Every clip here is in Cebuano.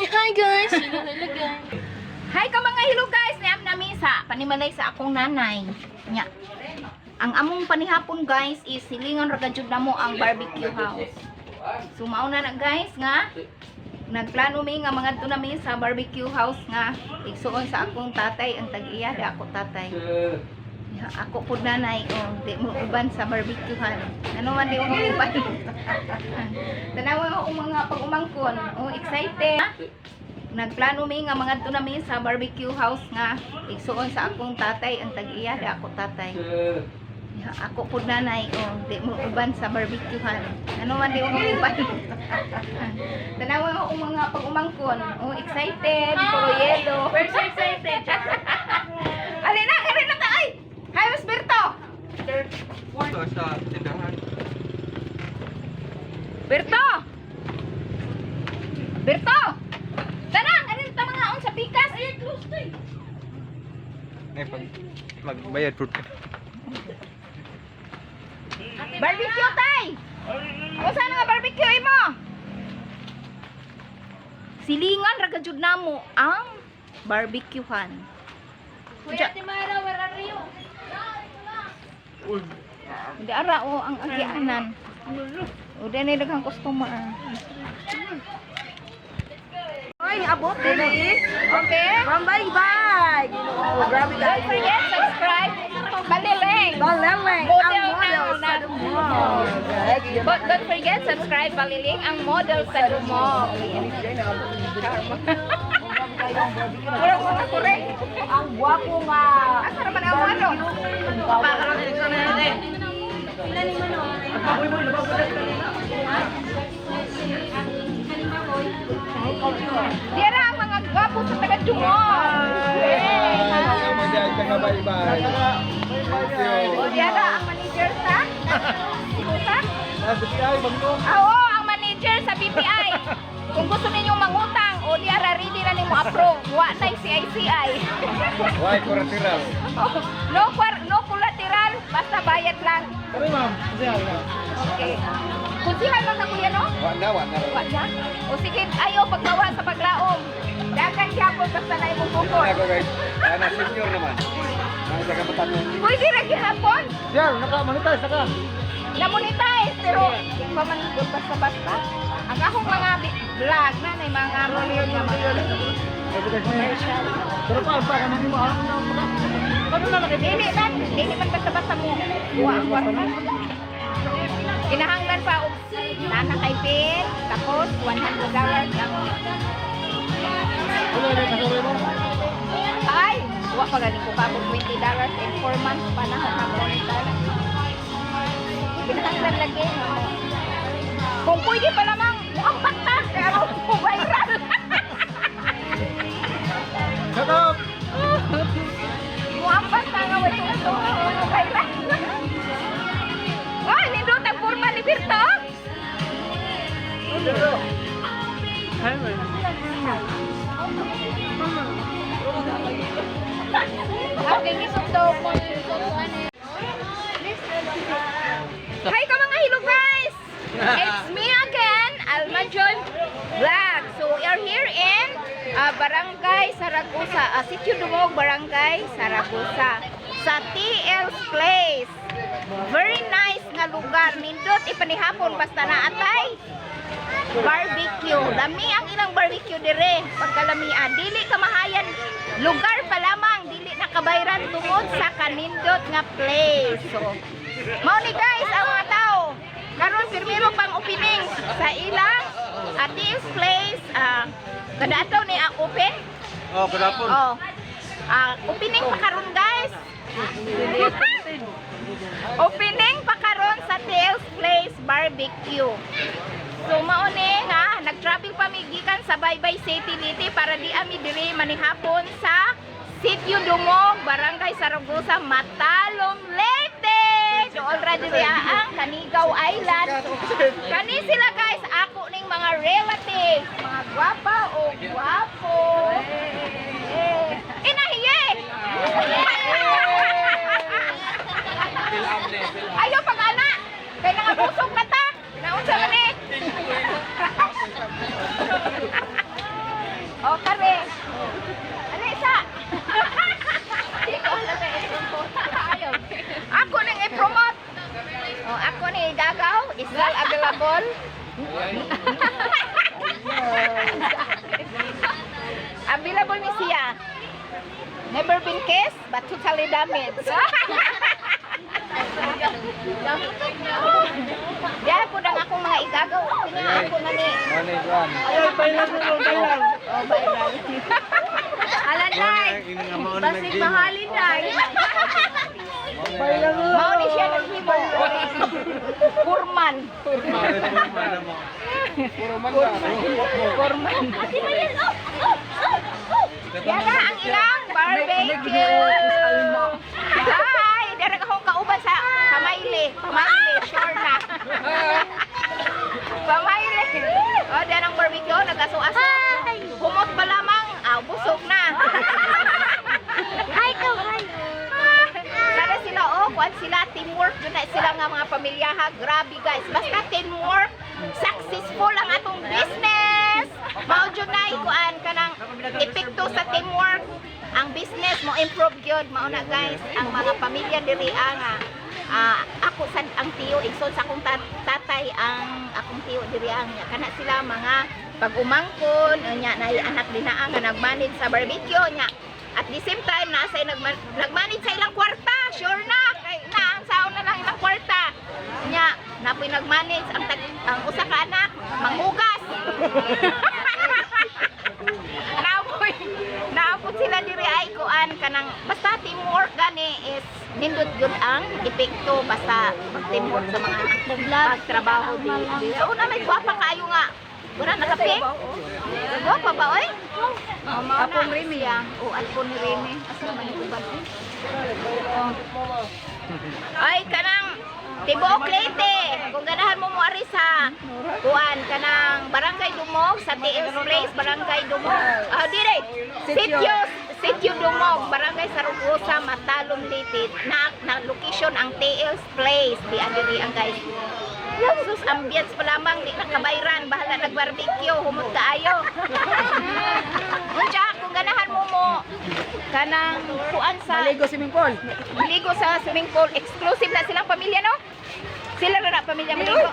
Hi guys! Hello, hello guys. Hi ka mga hilo guys, niam nami sa panimalay sa akong nanay. Nya. Ang among panihapon guys is silingan ra jud namo ang barbecue house. So mao na na guys nga nagplano mi nga mangadto nami sa barbecue house nga igsuon sa akong tatay ang tag-iya di ako tatay. Ya, ako pud nanay, oh, di mo uban sa barbecue han. Ano man di mo uban. Tanawa akong mga pag-umangkon. Oh, excited. Nagplano mi nga mangadto nami sa barbecue house nga igsuon sa akong tatay ang tag-iya di ako tatay. Ya, ako pud nanay, oh, di mo uban sa barbecue han. Ano man di mo uban. Tanawa akong mga pag-umangkon. Oh, excited, puro yellow. We're so excited. Alin na, alin na ta ay. Hi, Miss Berto. Ito sa tindahan. Berto! Berto! Tanang, alin ta mga on sa pikas? Ay, close to eh. Ngay pag magbayad food ka. Barbecue tay! Kung saan nga barbecue imo? Silingan ra gajud namo ang barbecuehan. Kuya Timara, where are you? Hindi ara o ang agianan. O di na daghang customer. Ay, abot din eh. Okay? Bye bye. Ginoo, grabe Don't kayo. forget subscribe Balileng. Baleleng, ang Model model na- sa Dumog. But don't forget subscribe Baliling ang model sa Dumog. Murag mga correct. Ang gwapo nga. Asa raman ang ano? Dira ang mga gwapo sa taga Dumog. Hey, hi. Bye bye. O dira ang manager sa sa BPI bangko. Ah, oo, ang manager sa BPI. Kung gusto ninyong mangutang, o di ara ready na nimo approve. Wa na CICI. Why collateral? No no collateral, basta bayad lang. Kami ma'am, kasi na. Okay. Kunsihal man ka kuya no? Wa na, wa na. Wa na. O sige, ayo paggawa sa paglaom. Dagan gyapon basta na imong bukod. Ako guys. Ana senior naman. Nang sa kabataan. Pwede ra gihapon. Sir, naka monetize naka. Na-monetize pero di pa man gud basta-basta. Ang akong mga vlog na nay mga mga mga commercial. Pero pa pa kanang imo ah. Ano na nakita? Dili man, dili man basta-basta mo. Wa ang kwarta. Kinahanglan pa og nana kay pin, tapos $100 ang Wala na kasabay mo. Ay, wa pa gani ko kabog $20 and 4 months pa na ako $20. Kinahanglan lagi. No? Kung pwede pa lamang, mukhang bakta, pero viral. Shut up. Mukhang basta nga wala ito. Viral. Ay, nindot ang forma ni Berto. Okay, gisok daw ko yung ano. Hi ka mga hilo guys! It's me again, Alma John Vlog. So we are here in Barangay Saragosa, Sitio Dumog, Barangay Saragosa, sa TL's Place. Very nice nga lugar. Nindot ipanihapon basta na atay barbecue. Lami ang ilang barbecue dire. Pagkalamian, dili kamahayan lugar pa lamang dili na kabayran tungod sa kanindot nga place. So, mao ni guys ang mga tao. Karon pirmiro pang opening sa ilang at this place kada adlaw ni ang open. Oh, kadapon. Oh. Opening pa karon guys. Opening pa karon sa Tales Place Barbecue. So mao ni nga nag-travel pa mi gikan sa Baybay City Leyte para di ami diri manihapon sa Sitio Dumog, Barangay Saragosa, Matalom, Leyte. Dool ra diri ang Kanigaw Island. Kani sila guys, ako ning mga relatives, mga gwapa o gwapo. Eh, inahiye. Ayaw pag ana. Kay nangabusog na ta. Naunsa man eh. totally damaged. Diyan po ang akong mga igagaw. Kanya ako na ni. Mo ni kuan. Oh, viral. Alan day. Basig mahalin day. Mao ni siya naghimo. Purman. Purman. Yan na ang ilang barbecue. Hi, dara akong kauban sa Pamayle. Pamayle, sure na. Pamayle. Oh, diyan ang barbecue, nag-aso-aso. Humot pa lamang, ah, busog na. Hi, ka, hi. Kada sila oh, kuan sila teamwork jud na sila nga mga pamilya ha. Grabe guys. Basta teamwork, successful ang atong business. Mao jud na kuan kanang epekto sa teamwork. Ang business mo improve gyud mao na guys ang mga pamilya diri nga ako sad ang tiyo igsoon sa akong tatay ang akong tiyo diri ang kana sila mga pag-umangkon nya naay anak dinaa nga nagmanage sa barbecue nya. At the same time, nasa nagmanage sa ilang kwarta. Sure na. Kay na, ang saon na lang ilang kwarta. Nya, napoy nagmanage ang usa ka anak, manghugas. Napoy, naapot sila diri ay kuan kanang basta teamwork gani is nindot gyud ang epekto basta pag teamwork sa mga pagtrabaho di. Una may gwapa kaayo nga. Wala nakape? Gwapa ba oy? Oh, Apong Remy. O, apo ni Remy. Asa man yung uban? Oh. Ay, kanang Tibuok Leyte. Kung ganahan mo mo ari sa kuan kanang Barangay Dumog sa TL's Place, Barangay Dumog. Ah, dire. Sitio Sitio Dumog, Barangay Sarugosa, Matalom Leyte. Na location ang TL's Place. Di adiri ang guys. Sus, ambience pa lamang, di nakabayran, bahala nag-barbecue, humot kaayo. Unsa, kung ganahan mo mo, kanang kuan sa Maligo swimming pool. maligo sa swimming pool, exclusive na silang pamilya, no? Sila na pamilya maligo.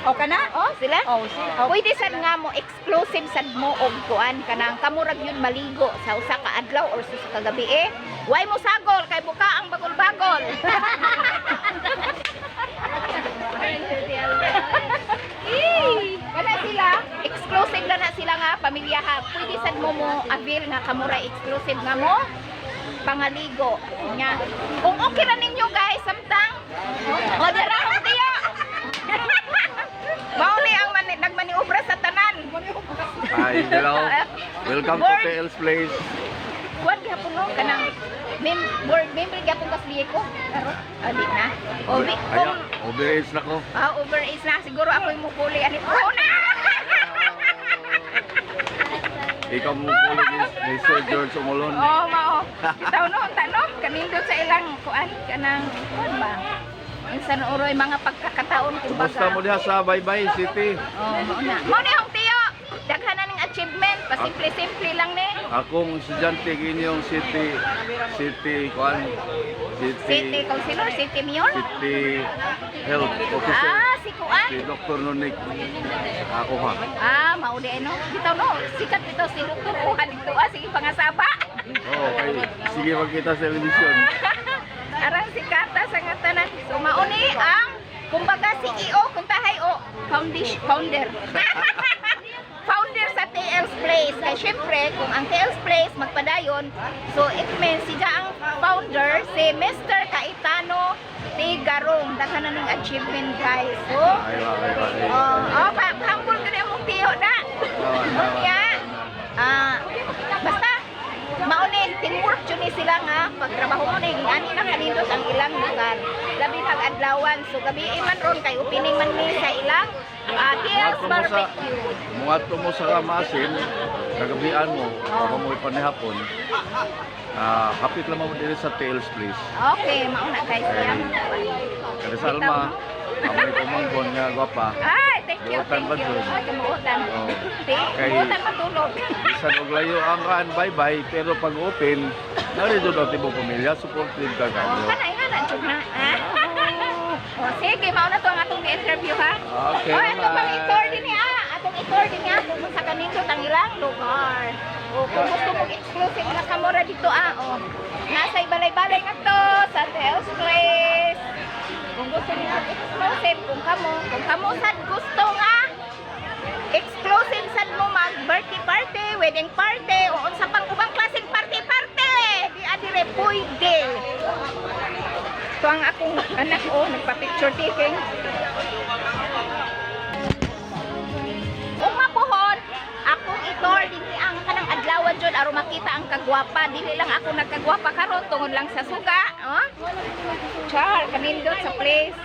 O ka na? Oh, sila? Oh, sila. Oh. Pwede sad nga mo exclusive sad mo og kuan kanang kamurag yun maligo sa usa ka adlaw or sa usa ka gabi eh. Way mo sagol kay buka ang bagol-bagol. Kana sila, exclusive na na sila nga pamilya ha. Pwede sad mo mo avail nga kamura exclusive nga mo pangaligo nya. Kung okay ra ninyo guys, samtang o dira akong tiyo. Mao ni ang nagmaniobra sa tanan. Hi, hello. Welcome to Board. TL's Place. Kuan gihapon no kanang board member gyapon kas ko. Karon di na. O bi kung Ayan, overage na ko. Over is na siguro ako yung mukuli ani. Oh na. Ikaw mo puli ni Sir George Umulon. Oh, mao. Bitaw no, unta no, kanindot sa ilang kuan kanang kuan ba. Insan uroy mga pagkakataon kumbaga. Kumusta mo diha sa Baybay City? Oh, mao na. Mao ni akong tiyo. Daghan na ning achievement, pasimple-simple lang ni. Akong estudyante inyong city city kuan City city councilor, city mayor. city health officer Ah, si kuan. si Dr. Nonik ako ha. Ah, mao di no. Bitaw no, sikat bitaw si Dr. Uha dito ah, sige pangasaba. Oh, okay. Sige magkita sa television. Arang sikata sa nga tanan. So mao ni ang kumbaga CEO kung tahay o foundation founder. Founder sa TL's Place. Kay syempre, kung ang TL's Place magpadayon, so it means siya ang founder si Mr. Caetano T. Garong. Daghan na ning achievement guys. So, Aywa, aywa, aywa. oh, oh, humble ka na mong tiyo na. Unya, basta mauni teamwork jud ni sila nga pagtrabaho mo ni ani na kanindot ang ilang lugar. Labi nag adlawan so gabi man ron kay opening man ni sa ilang TL's Muadto mo sa barbecue. muadto mo sa Maasin, kagabian mo, ako mo ipanihapon. Ah, hapit lang mo diri sa TL's Place. Okay, mauna guys yang. Kada sa Alma, amoy pumangkon nga gwapa. Ay, thank you, Buotan thank ba you. dun? Ay, kamuotan. Oh. Ti, Kay- buotan matulog. Bisan og layo ang kaan bye-bye, pero pag open, narito daw tibok pamilya, supportive ka Oh, kayo. kanay hana jud na. Ah. Oh, sige, mauna to ang atong interview ha. Okay, Oh, ato pang bye. i-tour din niya. Atong i-tour din niya kung sa kanindot ang ilang lugar. O, kung gusto mong exclusive na kamura dito ah, oh. Nasa balay-balay nga to sa Tales Place. Kung gusto niyo ng exclusive, kung kamo sad gusto nga exclusive sad mo mag birthday party, wedding party, o unsa pang ubang klaseng party party, di adire pwede. Ito ang akong anak oh, nagpa-picture taking. Ug mapuhon, akong itor dinhi ang kanang adlawan jud aron makita ang kagwapa. Dili lang ako nagkagwapa karon tungod lang sa suga, oh. Char, kanindot sa place.